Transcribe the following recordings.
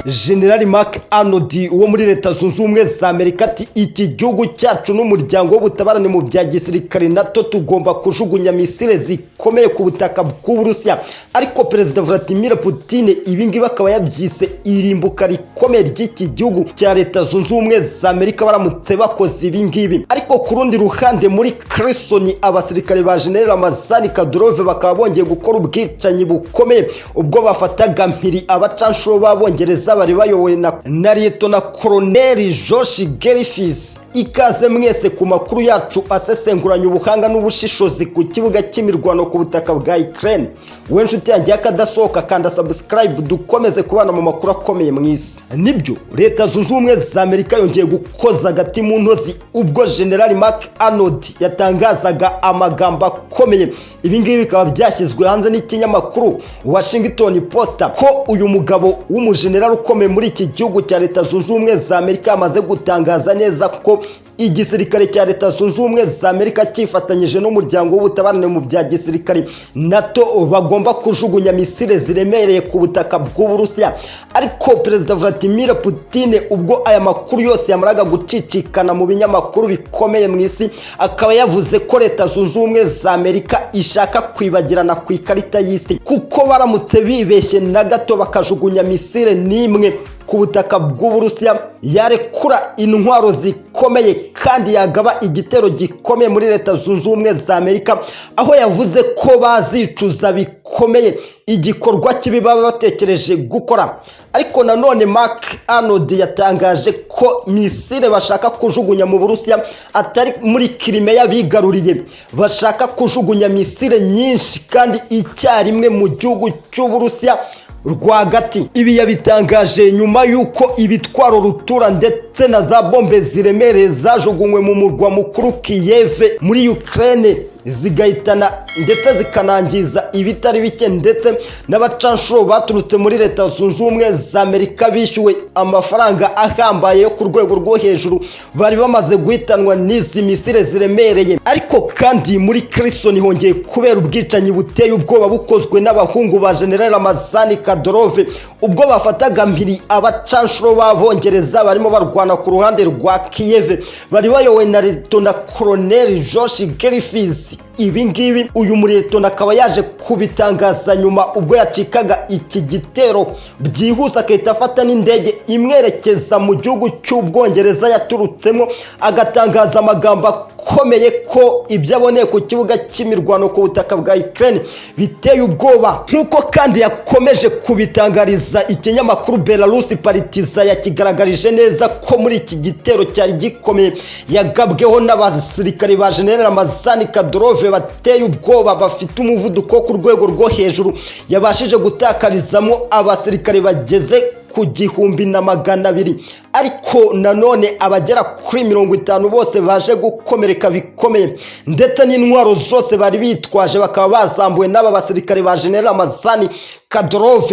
General Mark Arnold wo muri Leta Zunze Ubumwe za Amerika ati: "Iki gihugu cyacu n'umuryango w'ubutabarane mu bya gisirikare NATO tugomba kujugunya misile zikomeye ku butaka bw'Uburusiya." Ariko Perezida Vladimir Putin ibi ngibi akaba yabyise irimbuka rikomeye ry'iki gihugu cya Leta Zunze Ubumwe za Amerika baramutse bakoze ibi ngibi. Ariko ku rundi ruhande, muri Kherson, abasirikare ba General Ramzan Kadyrov bakaba bongeye gukora ubwicanyi bukomeye ubwo bafataga mpiri abacanshuro b'Abongereza bari bayobowe na Liyetona Koloneli Josh Griffiths. Ikaze mwese ku makuru yacu asesenguranya ubuhanga n'ubushishozi ku kibuga cy'imirwano ku butaka bwa Ukraine. We nshuti yanjye y'akadasohoka, kanda subscribe dukomeze kubana mu makuru akomeye mu isi. Nibyo, Leta Zunze Ubumwe za Amerika yongeye gukoza agati mu ntozi ubwo General Mark Arnold yatangazaga amagambo akomeye. Ibi ngibi bikaba byashyizwe hanze n'ikinyamakuru Washington Post, ko uyu mugabo w'umujenerali ukomeye muri iki gihugu cya Leta Zunze Ubumwe za Amerika yamaze gutangaza neza ko igisirikare cya Leta Zunze Ubumwe za Amerika cyifatanyije n'umuryango w'ubutabarane mu bya gisirikare NATO bagomba kujugunya misile ziremereye ku butaka bw'Uburusiya. Ariko Perezida Vladimir Putin, ubwo aya makuru yose yamaraga gucicikana mu binyamakuru bikomeye mu isi, akaba yavuze ko Leta Zunze Ubumwe za Amerika ishaka kwibagirana ku ikarita y'isi, kuko baramutse bibeshye na gato bakajugunya misile n'imwe ku butaka bw'Uburusiya, yarekura intwaro zikomeye kandi yagaba igitero gikomeye muri Leta Zunze Ubumwe za Amerika, aho yavuze ko bazicuza bikomeye igikorwa kibi baba batekereje gukora. Ariko nanone Mark Arnold yatangaje ko misile bashaka kujugunya mu Burusiya atari muri Crimea bigaruriye, bashaka kujugunya misile nyinshi kandi icyarimwe mu gihugu cy'Uburusiya rwagati. Ibi yabitangaje nyuma y'uko ibitwaro rutura ndetse na za bombe ziremereye zajugunywe mu murwa mukuru Kiev muri Ukraine, zigahitana ndetse zikanangiza ibitari bike, ndetse n'abacanshuro baturutse muri Leta Zunze Ubumwe za Amerika bishyuwe amafaranga ahambaye yo ku rwego rwo hejuru bari bamaze guhitanwa n'izi misile ziremereye. Ariko kandi muri Kherson hongeye kubera ubwicanyi buteye ubwoba bukozwe n'abahungu ba General Ramzan Kadyrov ubwo bafataga mpiri abacanshuro b'Abongereza barimo barwana ku ruhande rwa Kiev, bari bayobowe na Liyetona Koloneli Josh Griffiths. Ibi ngibi uyu muretona akaba yaje kubitangaza nyuma ubwo yacikaga iki gitero byihuse, agahita afata n'indege imwerekeza mu gihugu cy'Ubwongereza yaturutsemo, agatangaza amagambo akomeye ko ibyo aboneye ku kibuga cy'imirwano ku butaka bwa Ukraine biteye ubwoba. Nk'uko kandi yakomeje kubitangariza ikinyamakuru Belarus Partizan, yakigaragarije neza ko muri iki gitero cyari gikomeye yagabweho n'abasirikare ba General Ramzan Kadyrov bateye ubwoba, bafite umuvuduko wo ku rwego rwo hejuru, yabashije gutakarizamo abasirikare bageze ku 1200, ariko nanone abagera kuri 50 bose baje gukomereka bikomeye, ndetse n'intwaro zose bari bitwaje bakaba bazambuwe n'aba basirikare ba General Ramzan Kadyrov.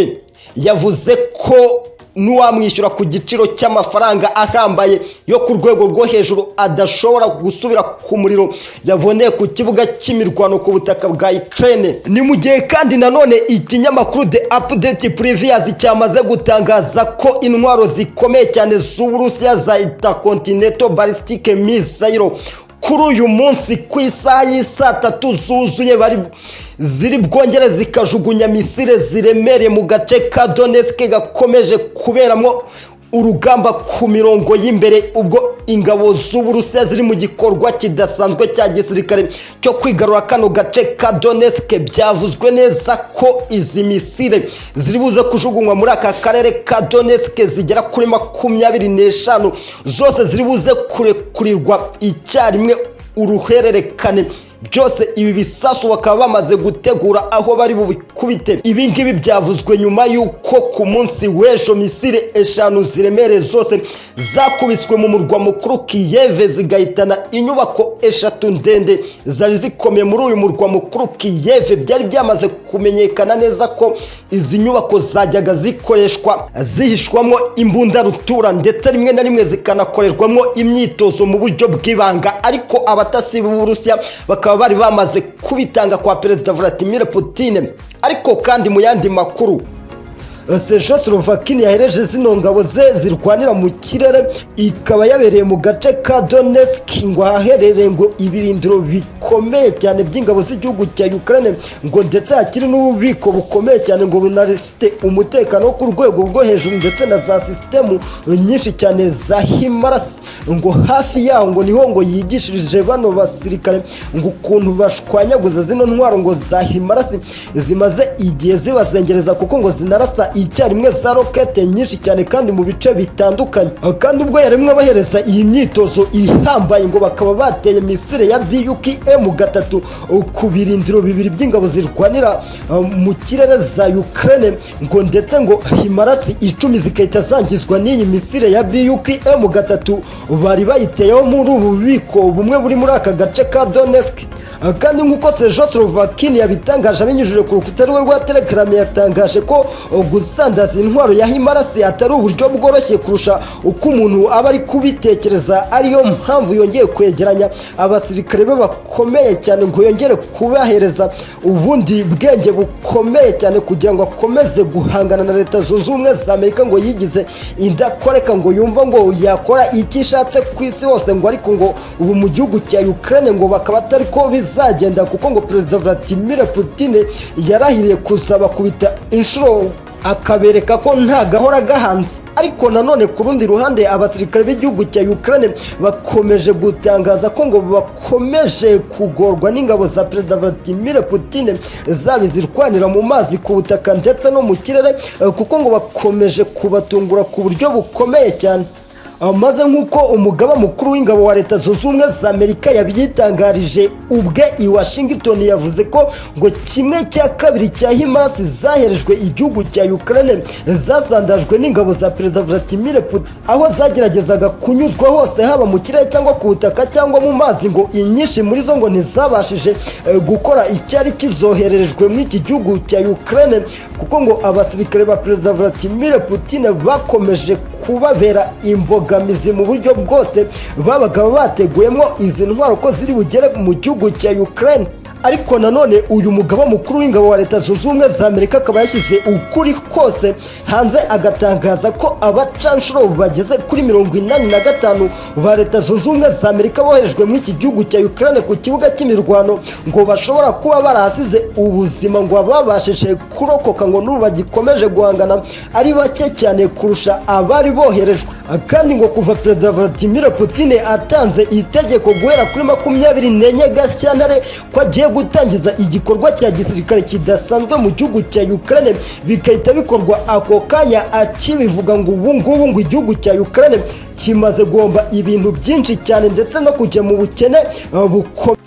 Yavuze ko n'uwamwishyura ku giciro cy'amafaranga ahambaye yo ku rwego rwo hejuru adashobora gusubira ku muriro yaboneye ku kibuga cy'imirwano ku butaka bwa Ukraine. Ni mu gihe kandi nanone ikinyamakuru The Update Previous cyamaze gutangaza ko intwaro zikomeye cyane z'Uburusiya za Intercontinental Ballistic Missile kuri uyu munsi ku isaha y'isaa 3 zuzuye bari ziri bwongere zikajugunya misile ziremereye mu gace ka Donetsk gakomeje kuberamo urugamba ku mirongo y'imbere, ubwo ingabo z'Uburusiya ziri mu gikorwa kidasanzwe cya gisirikare cyo kwigarura kano gace ka Donetsk. Byavuzwe neza ko izi misile ziri buze kujugunywa muri aka karere ka Donetsk zigera kuri 25, zose ziri buze kurekurirwa icyarimwe uruhererekane. Byose ibi bisasu bakaba bamaze gutegura aho bari bubikubite. Ibi ngibi byavuzwe nyuma y'uko ku munsi w'ejo misile eshanu ziremereye zose zakubiswe mu murwa mukuru Kiev, zigahitana inyubako eshatu ndende zari zikomeye muri uyu murwa mukuru Kiev. Byari byamaze kumenyekana neza ko izi nyubako zajyaga zikoreshwa zihishwamo imbunda rutura, ndetse rimwe na rimwe zikanakorerwamo imyitozo mu buryo bw'ibanga, ariko abatasi b'Uburusiya bakaba bari bamaze kubitanga kwa Perezida Vladimir Putin. Ariko kandi mu yandi makuru, Sergei Surovikin yahereje zino ngabo ze zirwanira mu kirere, ikaba yabereye mu gace ka Donetsk, ngo ahaherereye ngo ibirindiro bikomeye cyane by'ingabo z'igihugu cya Ukraine, ngo ndetse hakiri n'ububiko bukomeye cyane, ngo bunafite umutekano wo ku rwego rwo hejuru, ndetse na za sisitemu nyinshi cyane za HIMARS. Ngo hafi yaho ngo niho ngo yigishirije bano basirikare ngo ukuntu bashwanyaguza zino ntwaro ngo za HIMARS zimaze igihe zibazengereza, kuko ngo zinarasa icyarimwe za rokete nyinshi cyane kandi mu bice bitandukanye. Kandi ubwo yarimwe bahereza iyi myitozo ihambaye, ngo bakaba bateye misile ya Buk M3 ku birindiro bibiri by'ingabo zirwanira mu kirere za Ukraine, ngo ndetse ngo HIMARS 10 zigahita zangizwa n'iyi misile ya Buk M3 bari bayiteyeho muri ubu bubiko bumwe buri muri aka gace ka Donetsk. Kandi nk'uko Sergei Surovikin yabitangaje abinyujije ku rukuta rwe rwa Telegram, yatangaje ko gusandaza intwaro ya HIMARS atari uburyo bworoshye kurusha uko umuntu aba ari kubitekereza, ariyo mpamvu yongeye kwegeranya abasirikare be bakomeye cyane ngo yongere kubahereza ubundi bwenge bukomeye cyane kugira ngo akomeze guhangana na Leta Zunze Ubumwe za Amerika, ngo yigize indakoreka, ngo yumva ngo yakora icyo ishatse ku isi hose. Ngo ariko ngo ubu mu gihugu cya Ukraine ngo bakaba atari ko bizagenda, kuko ngo Perezida Vladimir Putin yarahiriye kuzabakubita inshuro akabereka ko nta gahora gahanze. Ariko nanone ku rundi ruhande, abasirikare b'igihugu cya Ukraine bakomeje gutangaza ko ngo bakomeje kugorwa n'ingabo za Perezida Vladimir Putin, zaba izirwanira mu mazi, ku butaka ndetse no mu kirere, kuko ngo bakomeje kubatungura ku buryo bukomeye cyane. Maze nk'uko umugaba mukuru w'ingabo wa Leta Zunze Ubumwe za Amerika yabyitangarije ubwe i Washington, yavuze ko ngo kimwe cya kabiri cya HIMARS zaherejwe igihugu cya Ukraine zasandajwe n'ingabo za Perezida Vladimir Putin, aho zageragezaga kunyuzwa hose, haba mu kirere cyangwa ku butaka cyangwa mu mazi. Ngo inyinshi muri zo ngo ntizabashije gukora icyari kizohererejwe muri iki gihugu cya Ukraine, kuko ngo abasirikare ba Perezida Vladimir Putin bakomeje kubabera imbogamizi mu buryo bwose babaga bateguyemo izi ntwaro ko ziri bugere mu gihugu cya Ukraine. Ariko nanone uyu mugaba mukuru w'ingabo wa Leta Zunze Ubumwe za Amerika akaba yashyize ukuri kose hanze, agatangaza ko abacanshuro bageze kuri 85 ba Leta Zunze Ubumwe za Amerika boherejwe muri iki gihugu cya Ukraine ku kibuga cy'imirwano ngo bashobora kuba barahasize ubuzima, ngo ababashije kurokoka ngo n'ubu bagikomeje guhangana ari bake cyane kurusha abari boherejwe. Kandi ngo kuva Perezida Vladimir Putin atanze itegeko guhera kuri 24 Gashyantare ko agiye gutangiza igikorwa cya gisirikare kidasanzwe mu gihugu cya Ukraine, bigahita bikorwa ako kanya akibivuga, ngo ubu ngubu ngo igihugu cya Ukraine kimaze guhomba ibintu byinshi cyane ndetse no kujya mu bukene bukomeye.